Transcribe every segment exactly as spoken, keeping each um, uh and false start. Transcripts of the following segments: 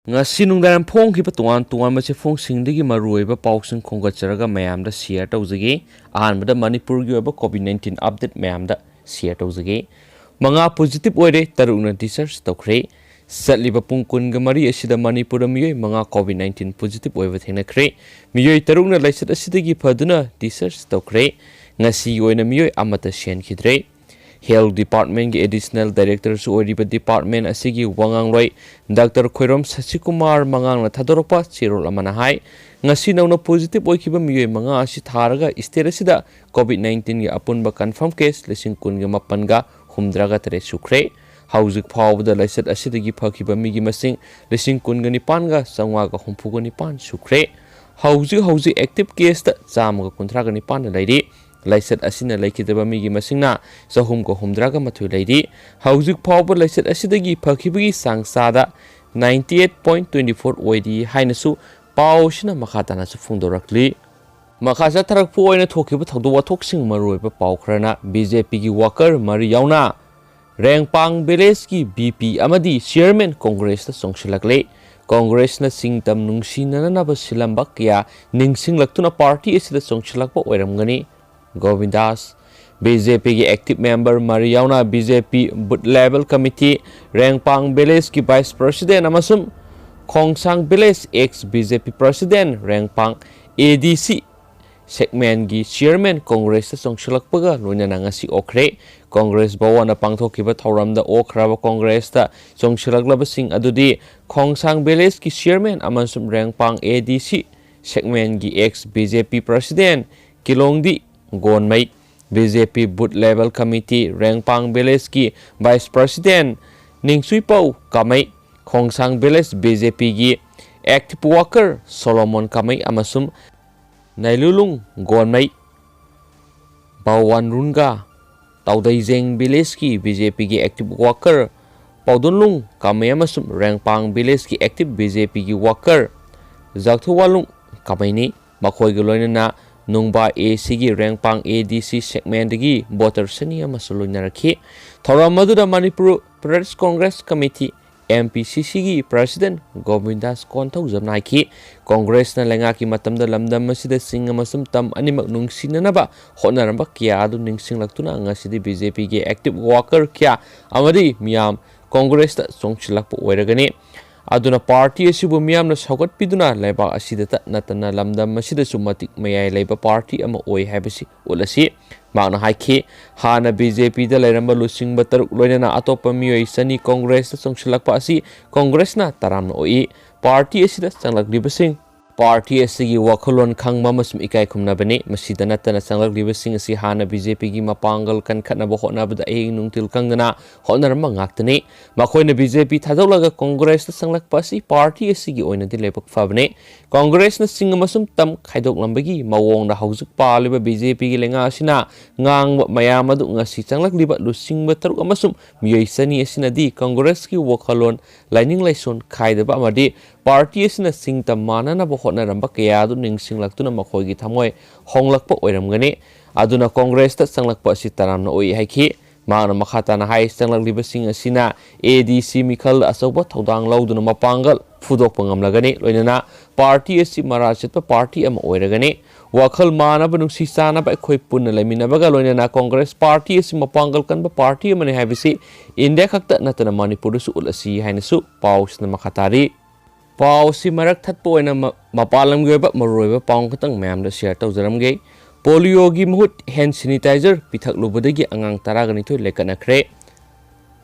ꯉꯁꯤ ꯅꯨꯡꯗꯥꯡ ꯐꯣꯡꯈꯤꯕ ꯇꯣꯉꯥꯟ ꯇꯣꯉꯥꯟꯕ ꯆꯦꯐꯣꯡꯁꯤꯡꯗꯒꯤ ꯃꯔꯨꯑꯣꯏꯕ ꯄꯥꯎꯁꯤꯡ ꯈꯣꯝꯒꯠꯆꯔꯒ ꯃꯌꯥꯝꯗ share ꯇꯧꯖꯒꯦ꯫ ꯑꯍꯥꯟꯕꯗ ꯃꯅꯤꯄꯨꯔꯒꯤ ꯑꯣꯏꯕ COVID nineteen update ꯃꯌꯥꯝꯗ share ꯇꯧꯖꯒꯦ꯫ ꯃꯉꯥ positive ꯑꯣꯏꯔꯦ, ꯇꯔꯨꯛꯅ discharge ꯇꯧꯈ꯭ꯔꯦ꯫ ꯆꯠꯂꯤꯕ ꯄꯨꯡ ꯀꯨꯟꯒ ꯃꯔꯤ ꯑꯁꯤꯗ ꯃꯅꯤꯄꯨꯔꯗ ꯃꯤꯑꯣꯏ ꯃꯉꯥ COVID nineteen positive ꯑꯣꯏꯕ ꯊꯦꯡꯅꯈ꯭ꯔꯦ꯫ ꯃꯤꯑꯣꯏ ꯇꯔꯨꯛꯅ ꯂꯥꯏꯆꯠ ꯑꯁꯤꯗꯒꯤ ꯐꯗꯨꯅ discharge ꯇꯧꯈ꯭ꯔꯦ꯫ ꯉꯁꯤꯒꯤ ꯑꯣꯏꯅ ꯃꯤꯑꯣꯏ ꯑꯃꯠꯇ ꯁꯤꯍꯟꯈꯤꯗ꯭ꯔꯦ꯫ Health Department ꯒꯤ Additional Director ꯁꯨ ꯑꯣꯏꯔꯤꯕ department ꯑꯁꯤꯒꯤ ꯋꯥꯉꯥꯡꯂꯣꯏ Doctor ꯈꯣꯏꯔꯣꯝ ꯁꯁꯤꯀꯨꯃꯥꯔ ꯃꯉꯥꯡꯅ ꯊꯥꯗꯣꯔꯛꯄ ꯆꯦꯔꯣꯜ ꯑꯃꯅ ꯍꯥꯏ, ꯉꯁꯤ ꯅꯧꯅ positive ꯑꯣꯏꯈꯤꯕ ꯃꯤꯑꯣꯏ ꯃꯉꯥ ꯑꯁꯤ ꯊꯥꯔꯒ state ꯑꯁꯤꯗ COVID nineteen ꯒꯤ ꯑꯄꯨꯟꯕ confirm case ꯂꯤꯁꯤꯡ ꯀꯨꯟꯒ ꯃꯥꯄꯟꯒ ꯍꯨꯝꯗ꯭ꯔꯥꯒ ꯇꯔꯦꯠ ꯁꯨꯈ꯭ꯔꯦ꯫ ꯍꯧꯖꯤꯛ ꯐꯥꯎꯕꯗ ꯂꯥꯏꯆꯠ ꯑꯁꯤꯗꯒꯤ ꯐꯈꯤꯕ ꯃꯤꯒꯤ ꯃꯁꯤꯡ ꯂꯤꯁꯤꯡ ꯀꯨꯟꯒ ꯅꯤꯄꯥꯟꯒ ꯆꯥꯝꯃꯉꯥꯒ ꯍꯨꯝꯐꯨꯒ ꯅꯤꯄꯥꯟ ꯁꯨꯈ꯭ꯔꯦ꯫ ꯍꯧꯖꯤꯛ ꯍꯧꯖꯤꯛ active case ꯇ ꯆꯥꯝꯃꯒ ꯀꯨꯟꯊ꯭ꯔꯥꯒ ꯅꯤꯄꯥꯟ ꯂꯩꯔꯤ꯫ ꯂꯥꯏꯆꯠ ꯑꯁꯤꯅ ꯂꯩꯈꯤꯗꯕ ꯃꯤꯒꯤ ꯃꯁꯤꯡꯅ ꯆꯍꯨꯝꯒ ꯍꯨꯝꯗ꯭ꯔꯥꯒ ꯃꯥꯊꯣꯏ ꯂꯩꯔꯤ꯫ ꯍꯧꯖꯤꯛ ꯐꯥꯎꯕ ꯂꯥꯏꯆꯠ ꯑꯁꯤꯗꯒꯤ ꯐꯈꯤꯕꯒꯤ ꯆꯥꯡ ꯆꯥꯗ ninety eight point twenty four ꯑꯣꯏꯔꯤ ꯍꯥꯏꯅꯁꯨ ꯄꯥꯎ ꯑꯁꯤꯅ ꯃꯈꯥ ꯇꯥꯅꯁꯨ ꯐꯣꯡꯗꯣꯔꯛꯂꯤ꯫ ꯃꯈꯥ ꯆꯠꯊꯔꯛꯄ ꯑꯣꯏꯅ ꯊꯣꯛꯈꯤꯕ ꯊꯧꯗꯣꯛ ꯋꯥꯊꯣꯛꯁꯤꯡ, ꯃꯔꯨꯑꯣꯏꯕ ꯄꯥꯎ ꯈꯔꯅ, BJP ꯒꯤ worker ꯃꯔꯤ ꯌꯥꯎꯅ ꯔꯦꯡꯄꯥꯡ village ꯀꯤ VP ꯑꯃꯗꯤ chairman Congress ꯇ ꯆꯣꯡꯁꯤꯜꯂꯛꯂꯦ꯫ Congress ꯅ ꯆꯤꯡꯇꯝ ꯅꯨꯡꯁꯤꯅꯅꯕ ꯁꯤꯜꯂꯝꯕ ꯀꯌꯥ ꯅꯤꯡꯁꯤꯡꯂꯛꯇꯨꯅ party ꯑꯁꯤꯗ ꯆꯣꯡꯁꯤꯜꯂꯛꯄ ꯑꯣꯏꯔꯝꯒꯅꯤ꯫ ꯒꯣꯕꯤꯟꯗꯥꯁ, BJP ꯒꯤ active member ꯃꯔꯤ ꯌꯥꯎꯅ BJP booth level committee, ꯔꯦꯡꯄꯥꯡ village ꯀꯤ vice president ꯑꯃꯁꯨꯡ ꯈꯣꯡꯁꯥꯡ village ex BJP president, ꯔꯦꯡꯄꯥꯡ ADC segment ꯀꯤ chairman Congress ꯇ ꯆꯣꯡꯁꯤꯜꯂꯛꯄꯒ ꯂꯣꯏꯅꯅ ꯉꯁꯤ ꯑꯣꯛꯈ꯭ꯔꯦ꯫ Congress ꯚꯋꯟꯗ ꯄꯥꯡꯊꯣꯛꯈꯤꯕ ꯊꯧꯔꯝꯗ ꯑꯣꯛꯈ꯭ꯔꯕ Congress ꯇ ꯆꯣꯡꯁꯤꯜꯂꯛꯂꯕꯁꯤꯡ ꯑꯗꯨꯗꯤ ꯈꯣꯡꯁꯥꯡ village ꯀꯤ chairman ꯑꯃꯁꯨꯡ ꯔꯦꯡꯄꯥꯡ ADC segment ꯀꯤ ex BJP president ꯀꯤꯂꯣꯡꯗꯤ ꯒꯣꯟꯃꯩ, BJP booth level committee, ꯔꯦꯡꯄꯥꯡ village ꯀꯤ vice president ꯅꯤꯡꯆꯨꯏꯄꯧ ꯀꯥꯃꯩ, ꯈꯣꯡꯁꯥꯡ village BJP ꯒꯤ active worker ꯁꯣꯂꯣꯃꯣꯟ ꯀꯥꯃꯩ ꯑꯃꯁꯨꯡ ꯅꯩꯂꯨꯂꯨꯡ ꯒꯣꯟꯃꯩ, ꯕꯥꯋꯥꯟꯔꯨꯟꯒ, ꯇꯥꯎꯗꯩꯖꯦꯡ village ꯀꯤ BJP ꯒꯤ active worker ꯄꯥꯎꯗꯨꯟꯂꯨꯡ ꯀꯥꯃꯩ ꯑꯃꯁꯨꯡ ꯔꯦꯡꯄꯥꯡ village ꯀꯤ active BJP ꯒꯤ worker ꯖꯥꯛꯊꯨꯋꯥꯂꯨꯡ ꯀꯥꯃꯩꯅꯤ꯫ ꯃꯈꯣꯏꯒ ꯂꯣꯏꯅꯅ ꯅꯨꯡꯕꯥ AC ꯒꯤ ꯔꯦꯡꯄꯥꯡ ADC segment ꯗꯒꯤ voter ꯆꯅꯤ ꯑꯃꯁꯨ ꯂꯣꯏꯅꯔꯛꯈꯤ꯫ ꯊꯧꯔꯝ ꯑꯗꯨꯗ Manipur Pradesh Congress Committee M P ꯁꯤ ꯁꯤꯒꯤ ꯄ꯭ꯔꯁꯤꯗꯦꯟ ꯒꯣꯕꯤꯟꯗꯥꯁ ꯀꯣꯟꯊꯧꯖꯝꯅ ꯍꯥꯏꯈꯤ꯫ ꯀꯣꯡꯒ꯭ꯔꯦꯁꯅ ꯂꯩꯉꯥꯛꯀꯤ ꯃꯇꯝꯗ ꯂꯝꯗꯝ ꯑꯁꯤꯗ ꯆꯤꯡ ꯑꯃꯁꯨꯡ ꯇꯝ ꯑꯅꯤꯃꯛ ꯅꯨꯡꯁꯤꯅꯅꯕ ꯍꯣꯠꯅꯔꯝꯕ ꯀꯌꯥ ꯑꯗꯨ ꯅꯤꯡꯁꯤꯡꯂꯛꯇꯨꯅ ꯉꯁꯤꯗꯤ ꯕꯤ ꯖꯦ ꯄꯤꯒꯤ ꯑꯦꯛꯇꯤꯚ ꯋꯥꯀꯔ ꯀꯌꯥ ꯑꯃꯗꯤ ꯃꯤꯌꯥꯝ ꯀꯣꯡꯒ꯭ꯔꯦꯁꯇ ꯆꯣꯡꯁꯤꯜꯂꯛꯄ ꯑꯣꯏꯔꯒꯅꯤ꯫ ꯑꯗꯨꯅ ꯄꯥꯔꯇꯤ ꯑꯁꯤꯕꯨ ꯃꯤꯌꯥꯝꯅ ꯁꯧꯒꯠꯄꯤꯗꯨꯅ ꯂꯩꯕꯥꯛ ꯑꯁꯤꯗꯇ ꯅꯠꯇꯅ ꯂꯝꯗꯝ ꯑꯁꯤꯗꯁꯨ ꯃꯇꯤꯛ ꯃꯌꯥꯏ ꯂꯩꯕ ꯄꯥꯔꯇꯤ ꯑꯃ ꯑꯣꯏ ꯍꯥꯏꯕꯁꯤ ꯎꯠꯂꯁꯤ꯫ ꯃꯍꯥꯛꯅ ꯍꯥꯏꯈꯤ, ꯍꯥꯟꯅ ꯕꯤ ꯖꯦ ꯄꯤꯗ ꯂꯩꯔꯝꯕ ꯂꯨꯆꯤꯡꯕ ꯇꯔꯨꯛ ꯂꯣꯏꯅꯅ ꯑꯇꯣꯞꯄ ꯃꯤꯑꯣꯏ ꯆꯅꯤ ꯀꯣꯡꯒ꯭ꯔꯦꯁꯇ ꯆꯣꯡꯁꯤꯜꯂꯛꯄ ꯑꯁꯤ ꯀꯣꯡꯒ꯭ꯔꯦꯁꯅ ꯇꯔꯥꯝꯅ ꯑꯣꯛꯏ꯫ ꯄꯥꯔꯇꯤ ꯑꯁꯤꯗ ꯆꯪꯂꯛꯂꯤꯕꯁꯤꯡ ꯄꯥꯔꯇꯤ ꯑꯁꯤꯒꯤ ꯋꯥꯈꯜꯂꯣꯟ ꯈꯪꯕ ꯑꯃꯁꯨꯡ ꯏꯀꯥꯏ ꯈꯨꯝꯅꯕꯅꯤ꯫ ꯃꯁꯤꯗ ꯅꯠꯇꯅ ꯆꯪꯂꯛꯂꯤꯕꯁꯤꯡ ꯑꯁꯤ ꯍꯥꯟꯅ ꯕꯤ ꯖꯦ ꯄꯤꯒꯤ ꯃꯄꯥꯡꯒꯜ ꯀꯟꯈꯠꯅꯕ ꯍꯣꯠꯅꯕꯗ ꯑꯍꯤꯡ ꯅꯨꯡꯊꯤꯜ ꯈꯪꯗꯅ ꯍꯣꯠꯅꯔꯝꯕ ꯉꯥꯛꯇꯅꯤ꯫ ꯃꯈꯣꯏꯅ ꯕꯤ ꯖꯦ ꯄꯤ ꯊꯥꯗꯣꯛꯂꯒ ꯀꯣꯡꯒ꯭ꯔꯦꯁꯇ ꯆꯪꯂꯛꯄ ꯑꯁꯤ ꯄꯥꯔꯇꯤ ꯑꯁꯤꯒꯤ ꯑꯣꯏꯅꯗꯤ ꯂꯥꯏꯕꯛ ꯐꯕꯅꯤ꯫ ꯀꯣꯡꯒ꯭ꯔꯦꯁꯅ ꯆꯤꯡ ꯑꯃꯁꯨꯡ ꯇꯝ ꯈꯥꯏꯗꯣꯛꯂꯝꯕꯒꯤ ꯃꯑꯣꯡꯗ ꯍꯧꯖꯤꯛ ꯄꯥꯜꯂꯤꯕ ꯕꯤ ꯖꯦ ꯄꯤꯒꯤ ꯂꯩꯉꯥꯛ ꯑꯁꯤꯅ ꯉꯥꯡꯕ ꯃꯌꯥꯝ ꯑꯗꯨ ꯉꯁꯤ ꯆꯪꯂꯛꯂꯤꯕ ꯂꯨꯆꯤꯡꯕ ꯇꯔꯨꯛ ꯑꯃꯁꯨꯡ ꯃꯤꯑꯣꯏ ꯆꯅꯤ ꯑꯁꯤꯅꯗꯤ ꯀꯣꯡꯒ꯭ꯔꯦꯁꯀꯤ ꯋꯥꯈꯜꯂꯣꯟ, ꯂꯥꯏꯅꯤꯡ ꯂꯥꯏꯁꯣꯟ ꯈꯥꯏꯗꯕ ꯑꯃꯗꯤ ꯄꯥꯔꯇꯤ ꯑꯁꯤꯅ ꯆꯤꯡ ꯇꯝ ꯃꯥꯟꯅꯅꯕ ꯍꯣꯠꯅꯔꯝꯕ ꯀꯌꯥ ꯑꯗꯨ ꯅꯤꯡꯁꯤꯡꯂꯛꯇꯨꯅ ꯃꯈꯣꯏꯒꯤ ꯊꯃꯣꯏ ꯍꯣꯡꯂꯛꯄ ꯑꯣꯏꯔꯝꯒꯅꯤ꯫ ꯑꯗꯨꯅ ꯀꯣꯡꯒ꯭ꯔꯦꯁꯇ ꯆꯪꯂꯛꯄ ꯑꯁꯤ ꯇꯔꯥꯝꯅ ꯑꯣꯛꯏ ꯍꯥꯏꯈꯤ꯫ ꯃꯍꯥꯛꯅ ꯃꯈꯥ ꯇꯥꯅ ꯍꯥꯏ, ꯆꯪꯂꯛꯂꯤꯕꯁꯤꯡ ꯑꯁꯤꯅ ꯑꯦ ꯗꯤ ꯁꯤ ꯃꯤꯈꯜꯗ ꯑꯆꯧꯕ ꯊꯧꯗꯥꯡ ꯂꯧꯗꯨꯅ ꯃꯄꯥꯡꯒꯜ ꯐꯨꯗꯣꯛꯄ ꯉꯝꯂꯒꯅꯤ, ꯂꯣꯏꯅꯅ ꯄꯥꯔꯇꯤ ꯑꯁꯤ ꯃꯔꯥ ꯆꯠꯄ ꯄꯥꯔꯇꯤ ꯑꯃ ꯑꯣꯏꯔꯒꯅꯤ꯫ ꯋꯥꯈꯜ ꯃꯥꯟꯅꯕ, ꯅꯨꯡꯁꯤ ꯆꯥꯟꯅꯕ ꯑꯩꯈꯣꯏ ꯄꯨꯟꯅ ꯂꯩꯃꯤꯟꯅꯕꯒ ꯂꯣꯏꯅꯅ ꯀꯣꯡꯒ꯭ꯔꯦꯁ ꯄꯥꯔꯇꯤ ꯑꯁꯤ ꯃꯄꯥꯡꯒꯜ ꯀꯟꯕ ꯄꯥꯔꯇꯤ ꯑꯃꯅꯤ ꯍꯥꯏꯕꯁꯤ ꯏꯟꯗꯤꯌꯥ ꯈꯛꯇ ꯅꯠꯇꯅ ꯃꯅꯤꯄꯨꯔꯗꯁꯨ ꯎꯠꯂꯁꯤ ꯍꯥꯏꯅꯁꯨ ꯄꯥꯎꯁꯤꯅ ꯃꯈꯥ ꯇꯥꯔꯤ꯫ ꯄꯥꯎꯁꯤ ꯃꯔꯛ ꯊꯠꯄ ꯑꯣꯏꯅ ꯃ-, ꯃꯄꯥꯟ ꯂꯝꯒꯤ ꯑꯣꯏꯕ ꯃꯔꯨꯑꯣꯏꯕ ꯄꯥꯎ ꯈꯛꯇꯪ ꯃꯌꯥꯝꯗ ꯁꯤꯌꯔ ꯇꯧꯖꯔꯝꯒꯦ꯫ ꯄꯣꯂꯤꯑꯣꯒꯤ ꯃꯍꯨꯠ ꯍꯦꯟ ꯁꯦꯅꯤꯇꯥꯏꯖꯔ ꯄꯤꯊꯛꯂꯨꯕꯗꯒꯤ ꯑꯉꯥꯡ ꯇꯔꯥꯒ ꯅꯤꯊꯣꯏ ꯂꯩꯈꯠꯅꯈ꯭ꯔꯦ꯫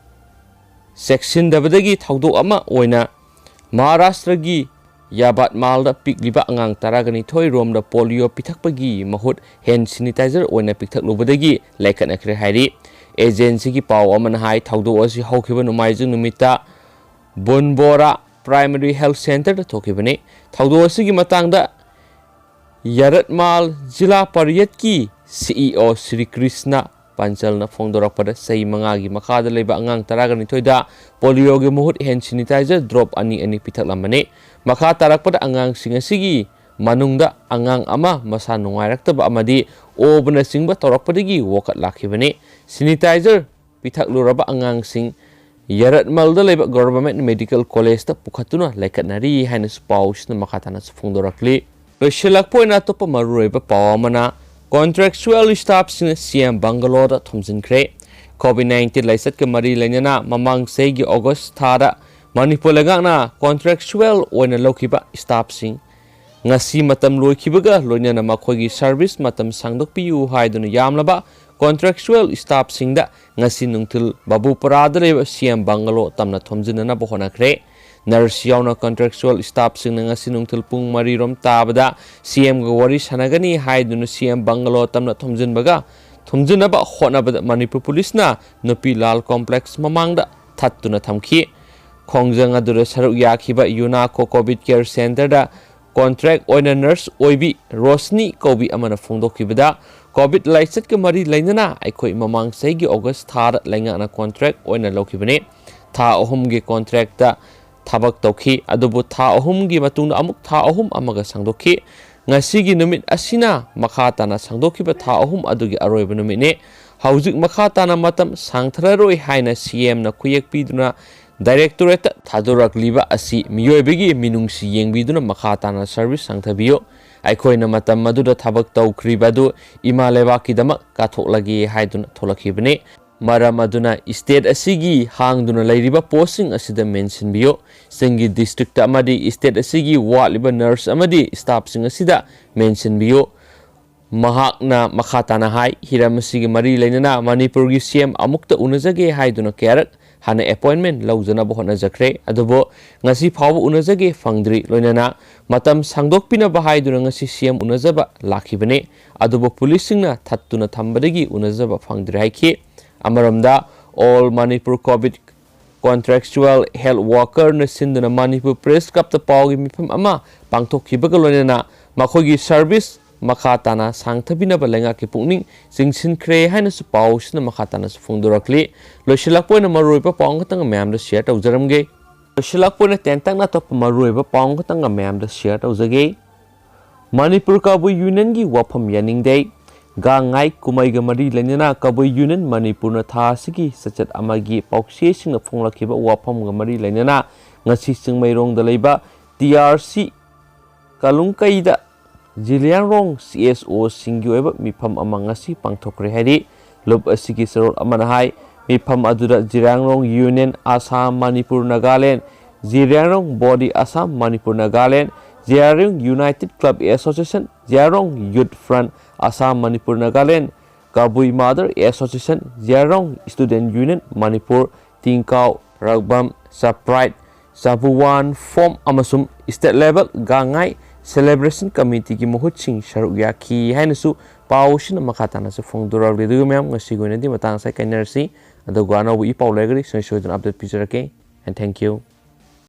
ꯆꯦꯛꯁꯤꯟꯗꯕꯗꯒꯤ ꯊꯧꯗꯣꯛ ꯑꯃ ꯑꯣꯏꯅ ꯃꯍꯥꯔꯥꯁꯇ꯭ꯔꯒꯤ ꯌꯥꯕꯠꯃꯥꯜꯗ ꯄꯤꯛꯂꯤꯕ ꯑꯉꯥꯡ ꯇꯔꯥꯒ ꯅꯤꯊꯣꯏ ꯔꯣꯝꯗ ꯄꯣꯂꯤꯑꯣ ꯄꯤꯊꯛꯄꯒꯤ ꯃꯍꯨꯠ ꯍꯦꯟ ꯁꯦꯅꯤꯇꯥꯏꯖꯔ ꯑꯣꯏꯅ ꯄꯤꯊꯛꯂꯨꯕꯗꯒꯤ ꯂꯩꯈꯠꯅꯈ꯭ꯔꯦ ꯍꯥꯏꯔꯤ꯫ ꯑꯦꯖꯦꯟꯁꯤꯒꯤ ꯄꯥꯎ ꯑꯃꯅ ꯍꯥꯏ, ꯊꯧꯗꯣꯛ ꯑꯁꯤ ꯍꯧꯈꯤꯕ ꯅꯣꯡꯃꯥꯏꯖꯤꯡ ꯅꯨꯃꯤꯠꯇ ꯕꯣꯟꯕꯣꯔꯥ ꯄ꯭ꯔꯥꯏꯃꯔꯤ ꯍꯦꯜꯊ ꯁꯦꯟꯇꯔꯗ ꯊꯣꯛꯈꯤꯕꯅꯤ꯫ ꯊꯧꯗꯣꯛ ꯑꯁꯤꯒꯤ ꯃꯇꯥꯡꯗ ꯌꯥꯔꯠꯃꯥꯜ ꯖꯤꯂꯥ ꯄꯔꯤꯌꯠꯀꯤ ꯁꯤ ꯏ ꯑꯣ ꯁ꯭ꯔꯤ ꯀ꯭ꯔꯤꯁꯅ ꯄꯟꯆꯜꯅ ꯐꯣꯡꯗꯣꯔꯛꯄꯗ, ꯆꯍꯤ ꯃꯉꯥꯒꯤ ꯃꯈꯥꯗ ꯂꯩꯕ ꯑꯉꯥꯡ ꯇꯔꯥꯒ ꯅꯤꯊꯣꯏꯗ ꯄꯣꯂꯤꯑꯣꯒꯤ ꯃꯍꯨꯠ ꯍꯦꯟ ꯁꯦꯅꯤꯇꯥꯏꯖꯔ ꯗ꯭ꯔꯣꯞ ꯑꯅꯤ ꯑꯅꯤ ꯄꯤꯊꯛꯂꯝꯕꯅꯤ꯫ ꯃꯈꯥ ꯇꯥꯔꯛꯄꯗ ꯑꯉꯥꯡꯁꯤꯡ ꯑꯁꯤꯒꯤ ꯃꯅꯨꯡꯗ ꯑꯉꯥꯡ ꯑꯃ ꯃꯁꯥ ꯅꯨꯡꯉꯥꯏꯔꯛꯇꯕ ꯑꯃꯗꯤ ꯑꯣꯕꯅꯆꯤꯡꯕ ꯇꯧꯔꯛꯄꯗꯒꯤ ꯋꯥꯀꯠ ꯂꯥꯛꯈꯤꯕꯅꯤ꯫ ꯁꯦꯅꯤꯇꯥꯏꯖꯔ ꯄꯤꯊꯛꯂꯨꯔꯕ ꯑꯉꯥꯡꯁꯤꯡ ꯌꯥꯔꯠꯃꯜꯗ ꯂꯩꯕ ꯒꯣꯚꯔꯟꯃꯦꯟꯠ ꯃꯦꯗꯤꯀꯦꯜ ꯀꯣꯂꯦꯖꯇ ꯄꯨꯈꯠꯇꯨꯅ ꯂꯩꯈꯠꯅꯔꯤ ꯍꯥꯏꯅꯁꯨ ꯄꯥꯎꯁꯤꯅ ꯃꯈꯥ ꯇꯥꯅꯁꯨ ꯐꯣꯡꯗꯣꯔꯛꯂꯤ꯫ ꯂꯣꯏꯁꯤꯜꯂꯛꯄ ꯑꯣꯏꯅ ꯑꯇꯣꯞꯄ ꯃꯔꯨꯑꯣꯏꯕ ꯄꯥꯎ ꯑꯃꯅ, ꯀꯣꯟꯇ꯭ꯔꯦꯛꯆꯨꯋꯦꯜ ꯁ꯭ꯇꯥꯐꯁꯤꯡꯅ ꯁꯤ ꯑꯦꯝ ꯕꯪꯒꯂꯣꯗ ꯊꯣꯝꯖꯤꯟꯈ꯭ꯔꯦ꯫ ꯀꯣꯚꯤꯗ ꯅꯥꯏꯟꯇꯤꯟ ꯂꯥꯏꯆꯠꯀ ꯃꯔꯤ ꯂꯩꯅꯅ ꯃꯃꯥꯡ ꯆꯍꯤꯒꯤ ꯑꯣꯒꯁ ꯊꯥꯗ ꯃꯅꯤꯄꯨꯔ ꯂꯩꯉꯥꯛꯅ ꯀꯣꯟꯇ꯭ꯔꯦꯛꯆꯨꯋꯦꯜ ꯑꯣꯏꯅ ꯂꯧꯈꯤꯕ ꯁ꯭ꯇꯥꯐꯁꯤꯡ ꯉꯁꯤ ꯃꯇꯝ ꯂꯣꯏꯈꯤꯕꯒ ꯂꯣꯏꯅꯅ ꯃꯈꯣꯏꯒꯤ ꯁꯔꯚꯤꯁ ꯃꯇꯝ ꯁꯥꯡꯗꯣꯛꯄꯤꯌꯨ ꯍꯥꯏꯗꯨꯅ ꯌꯥꯝꯂꯕ ꯀꯣꯟꯇ꯭ꯔꯦꯛꯆꯨꯋꯦꯜ ꯁ꯭ꯇꯥꯐꯁꯤꯡꯗ ꯉꯁꯤ ꯅꯨꯡꯊꯤꯜ ꯕꯥꯕꯨꯄꯔꯥꯗ ꯂꯩꯕ ꯁꯤ ꯑꯦꯝ ꯕꯪꯒꯂꯣ ꯇꯝꯅ ꯊꯣꯝꯖꯤꯟꯅꯅꯕ ꯍꯣꯠꯅꯈ꯭ꯔꯦ꯫ ꯅꯔꯁ ꯌꯥꯎꯅ ꯀꯣꯟꯇ꯭ꯔꯦꯛꯆꯨꯋꯦꯜ ꯁ꯭ꯇꯥꯐꯁꯤꯡꯅ ꯉꯁꯤ ꯅꯨꯡꯊꯤꯜ ꯄꯨꯡ ꯃꯔꯤ ꯔꯣꯝ ꯇꯥꯕꯗ ꯁꯤ ꯑꯦꯝꯒ ꯋꯥꯔꯤ ꯁꯥꯟꯅꯒꯅꯤ ꯍꯥꯏꯗꯨꯅ ꯁꯤ ꯑꯦꯝ ꯕꯪꯒꯂꯣ ꯇꯝꯅ ꯊꯣꯝꯖꯤꯟꯕꯒ ꯊꯣꯝꯖꯤꯟꯅꯕ ꯍꯣꯠꯅꯕꯗ ꯃꯅꯤꯄꯨꯔ ꯄꯨꯂꯤꯁꯅ ꯅꯨꯄꯤ ꯂꯥꯜ ꯀꯣꯝꯄ꯭ꯂꯦꯛꯁ ꯃꯃꯥꯡꯗ ꯊꯠꯇꯨꯅ ꯊꯝꯈꯤ꯫ ꯈꯣꯡꯖꯪ ꯑꯗꯨꯗ ꯁꯔꯨꯛ ꯌꯥꯈꯤꯕ ꯌꯨꯅꯥꯀꯣ ꯀꯣꯚꯤꯗ ꯀꯦꯌꯔ ꯁꯦꯟꯇꯔꯗ ꯀꯣꯟꯇ꯭ꯔꯦꯛ ꯑꯣꯏꯅ ꯅꯔꯁ ꯑꯣꯏꯕꯤ ꯔꯣꯁꯅꯤ ꯀꯧꯕꯤ ꯑꯃꯅ ꯐꯣꯡꯗꯣꯛꯈꯤꯕꯗ, ꯀꯣꯚꯤꯗ ꯂꯥꯏꯆꯠꯀ ꯃꯔꯤ ꯂꯩꯅꯅ ꯑꯩꯈꯣꯏ ꯃꯃꯥꯡ ꯆꯍꯤꯒꯤ ꯑꯣꯒꯁ ꯊꯥꯗ ꯂꯩꯉꯥꯛꯅ ꯀꯣꯟꯇ꯭ꯔꯦꯛ ꯑꯣꯏꯅ ꯂꯧꯈꯤꯕꯅꯤ꯫ ꯊꯥ ꯑꯍꯨꯝꯒꯤ ꯀꯣꯟꯇ꯭ꯔꯦꯛꯇ ꯊꯕꯛ ꯇꯧꯈꯤ, ꯑꯗꯨꯕꯨ ꯊꯥ ꯑꯍꯨꯝꯒꯤ ꯃꯇꯨꯡꯗ ꯑꯃꯨꯛ ꯊꯥ ꯑꯍꯨꯝ ꯑꯃꯒ ꯁꯥꯡꯗꯣꯛꯈꯤ꯫ ꯉꯁꯤꯒꯤ ꯅꯨꯃꯤꯠ ꯑꯁꯤꯅ ꯃꯈꯥ ꯇꯥꯅ ꯁꯥꯡꯗꯣꯛꯈꯤꯕ ꯊꯥ ꯑꯍꯨꯝ ꯑꯗꯨꯒꯤ ꯑꯔꯣꯏꯕ ꯅꯨꯃꯤꯠꯅꯤ꯫ ꯍꯧꯖꯤꯛ ꯃꯈꯥ ꯇꯥꯅ ꯃꯇꯝ ꯁꯥꯡꯊꯔꯔꯣꯏ ꯍꯥꯏꯅ ꯁꯤ ꯑꯦꯝꯅ ꯈꯨꯌꯦꯛ ꯄꯤꯗꯨꯅ ꯗꯥꯏꯔꯦꯛꯇꯣꯔꯦꯠꯇ ꯊꯥꯗꯣꯔꯛꯂꯤꯕ ꯑꯁꯤ ꯃꯤꯑꯣꯏꯕꯒꯤ ꯃꯤꯅꯨꯡꯁꯤ ꯌꯦꯡꯕꯤꯗꯨꯅ ꯃꯈꯥ ꯇꯥꯅ ꯁꯔꯚꯤꯁ ꯁꯥꯡꯊꯕꯤꯌꯨ꯫ ꯑꯩꯈꯣꯏꯅ ꯃꯇꯝ ꯑꯗꯨꯗ ꯊꯕꯛ ꯇꯧꯈ꯭ꯔꯤꯕ ꯑꯗꯨ ꯏꯃꯥ ꯂꯩꯕꯥꯛꯀꯤꯗꯃꯛ ꯀꯠꯊꯣꯛꯂꯒꯦ ꯍꯥꯏꯗꯨꯅ ꯊꯣꯛꯂꯛꯈꯤꯕꯅꯤ꯫ ꯃꯔꯝ ꯑꯗꯨꯅ ꯁ꯭ꯇꯦꯠ ꯑꯁꯤꯒꯤ ꯍꯥꯡꯗꯨꯅ ꯂꯩꯔꯤꯕ ꯄꯣꯁꯁꯤꯡ ꯑꯁꯤꯗ ꯃꯦꯟꯁꯤꯟꯕꯤꯌꯨ꯫ ꯆꯤꯡꯒꯤ ꯗꯤꯁꯇ꯭ꯔꯤꯛꯇ ꯑꯃꯗꯤ ꯁ꯭ꯇꯦꯠ ꯑꯁꯤꯒꯤ ꯋꯥꯠꯂꯤꯕ ꯅꯔꯁ ꯑꯃꯗꯤ ꯁ꯭ꯇꯥꯐꯁꯤꯡ ꯑꯁꯤꯗ ꯃꯦꯟꯁꯤꯟꯕꯤꯌꯨ꯫ ꯃꯍꯥꯛꯅ ꯃꯈꯥ ꯇꯥꯅ ꯍꯥꯏ, ꯍꯤꯔꯝ ꯑꯁꯤꯒꯤ ꯃꯔꯤ ꯂꯩꯅꯅ ꯃꯅꯤꯄꯨꯔꯒꯤ ꯁꯤ ꯑꯦꯝ ꯑꯃꯨꯛꯇ ꯎꯅꯖꯒꯦ ꯍꯥꯏꯗꯨꯅ ꯀꯌꯥꯔꯛ ꯍꯥꯟꯅ ꯑꯦꯄꯣꯏꯟꯃꯦꯟ ꯂꯧꯖꯅꯕ ꯍꯣꯠꯅꯖꯈ꯭ꯔꯦ, ꯑꯗꯨꯕꯨ ꯉꯁꯤ ꯐꯥꯎꯕ ꯎꯅꯖꯒꯦ ꯐꯪꯗ꯭ꯔꯤ꯫ ꯂꯣꯏꯅꯅ ꯃꯇꯝ ꯁꯥꯡꯗꯣꯛꯄꯤꯅꯕ ꯍꯥꯏꯗꯨꯅ ꯉꯁꯤ ꯁꯤ ꯑꯦꯝ ꯎꯅꯖꯕ ꯂꯥꯛꯈꯤꯕꯅꯤ, ꯑꯗꯨꯕꯨ ꯄꯨꯂꯤꯁꯁꯤꯡꯅ ꯊꯠꯇꯨꯅ ꯊꯝꯕꯗꯒꯤ ꯎꯅꯖꯕ ꯐꯪꯗ꯭ꯔꯦ ꯍꯥꯏꯈꯤ꯫ ꯑꯃꯔꯣꯝꯗ, ꯑꯣꯜ ꯃꯅꯤꯄꯨꯔ ꯀꯣꯚꯤꯗ ꯀꯣꯟꯇ꯭ꯔꯦꯛꯆꯨꯋꯦꯜ ꯍꯦꯜꯊ ꯋꯥꯔꯀꯔꯅ ꯁꯤꯟꯗꯨꯅ ꯃꯅꯤꯄꯨꯔ ꯄ꯭ꯔꯦꯁ ꯀ꯭ꯂꯕꯇ ꯄꯥꯎꯒꯤ ꯃꯤꯐꯝ ꯑꯃ ꯄꯥꯡꯊꯣꯛꯈꯤꯕꯒ ꯂꯣꯏꯅꯅ ꯃꯈꯣꯏꯒꯤ ꯁꯔꯚꯤꯁ ꯃꯈꯥ ꯇꯥꯅ ꯁꯥꯡꯊꯕꯤꯅꯕ ꯂꯩꯉꯥꯛꯀꯤ ꯄꯨꯛꯅꯤꯡ ꯆꯤꯡꯁꯤꯟꯈ꯭ꯔꯦ ꯍꯥꯏꯅꯁꯨ ꯄꯥꯎꯁꯤꯅ ꯃꯈꯥ ꯇꯥꯅꯁꯨ ꯐꯣꯡꯗꯣꯔꯛꯂꯤ꯫ ꯂꯣꯏꯁꯤꯜꯂꯛꯄ ꯑꯣꯏꯅ ꯃꯔꯨꯑꯣꯏꯕ ꯄꯥꯎ ꯑꯃꯈꯛꯇꯪ ꯃꯌꯥꯝꯗ ꯁꯤꯌꯔ ꯇꯧꯖꯔꯝꯒꯦ꯫ ꯂꯣꯏꯁꯤꯜꯂꯛꯄ ꯑꯣꯏꯅ ꯇꯦꯟꯇꯛꯅ ꯑꯇꯣꯞꯄ ꯃꯔꯨꯑꯣꯏꯕ ꯄꯥꯎ ꯑꯃꯈꯛꯇꯪ ꯃꯌꯥꯝꯗ ꯁꯤꯌꯔ ꯇꯧꯖꯒꯦ꯫ ꯃꯅꯤꯄꯨꯔ ꯀꯕꯨꯏ ꯌꯨꯅꯤꯌꯟꯒꯤ ꯋꯥꯐꯝ ꯌꯥꯅꯤꯡꯗꯦ꯫ ꯒꯥꯡꯉꯥꯏ ꯀꯨꯝꯍꯩꯒ ꯃꯔꯤ ꯂꯩꯅꯅ ꯀꯕꯨꯏ ꯌꯨꯅꯤꯌꯟ ꯃꯅꯤꯄꯨꯔꯅ ꯊꯥ ꯑꯁꯤꯒꯤ ꯆꯠꯆꯠ ꯑꯃꯒꯤ ꯄꯥꯎꯆꯦꯁꯤꯡꯅ ꯐꯣꯡꯂꯛꯈꯤꯕ ꯋꯥꯐꯝꯒ ꯃꯔꯤ ꯂꯩꯅꯅ ꯉꯁꯤ ꯆꯤꯡꯃꯩꯔꯣꯡꯗ ꯂꯩꯕ T R C ꯀꯥꯂꯨꯡꯀꯩꯗ ꯖꯤꯂꯤꯌꯥꯡꯔꯣꯡ C S ꯑꯣꯁꯤꯡꯒꯤ ꯑꯣꯏꯕ ꯃꯤꯐꯝ ꯑꯃ ꯉꯁꯤ ꯄꯥꯡꯊꯣꯛꯈ꯭ꯔꯦ ꯍꯥꯏꯔꯤ꯫ ꯂꯨꯞ ꯑꯁꯤꯒꯤ ꯆꯦꯔꯣꯜ ꯑꯃꯅ ꯍꯥꯏ, ꯃꯤꯐꯝ ꯑꯗꯨꯗ Zeliangrong union Assam Manipur Nagaland, Zeliangrong body Assam Manipur Nagaland, Zeliangrong united club association, Zeliangrong youth front Assam Manipur Nagaland, Kabui mother association, Zeliangrong student union Manipur, Tingkao, Ragwang, Chapriak, ꯆꯥꯕꯨꯋꯥꯟ ꯐꯣꯝ ꯑꯃꯁꯨꯡ ꯁ꯭ꯇꯦꯠ ꯂꯦꯚꯦꯜ ꯒꯥꯡꯉꯥꯏ ꯁꯦꯂꯦꯕ꯭ꯔꯦꯁꯟ ꯀꯃꯤꯇꯤꯒꯤ ꯃꯍꯨꯠꯁꯤꯡ ꯁꯔꯨꯛ ꯌꯥꯈꯤ ꯍꯥꯏꯅꯁꯨ ꯄꯥꯎꯁꯤꯅ ꯃꯈꯥ ꯇꯥꯅꯁꯨ ꯐꯣꯡꯗꯣꯔꯛꯂꯤ꯫ ꯑꯗꯨꯒ ꯃꯌꯥꯝ, ꯉꯁꯤꯒꯤ ꯑꯣꯏꯅꯗꯤ ꯃꯇꯥꯡ ꯑꯁꯤꯗ ꯀꯥꯏꯅꯔꯁꯤ꯫ ꯑꯗꯨꯒ ꯑꯅꯧꯕ ꯏ ꯄꯥꯎ ꯂꯩꯔꯒꯗꯤ ꯁꯨꯡꯁꯣꯏ ꯁꯣꯏꯗꯅ ꯑꯞꯗꯦꯠ ꯄꯤꯖꯔꯛꯀꯦ꯫ And thank you.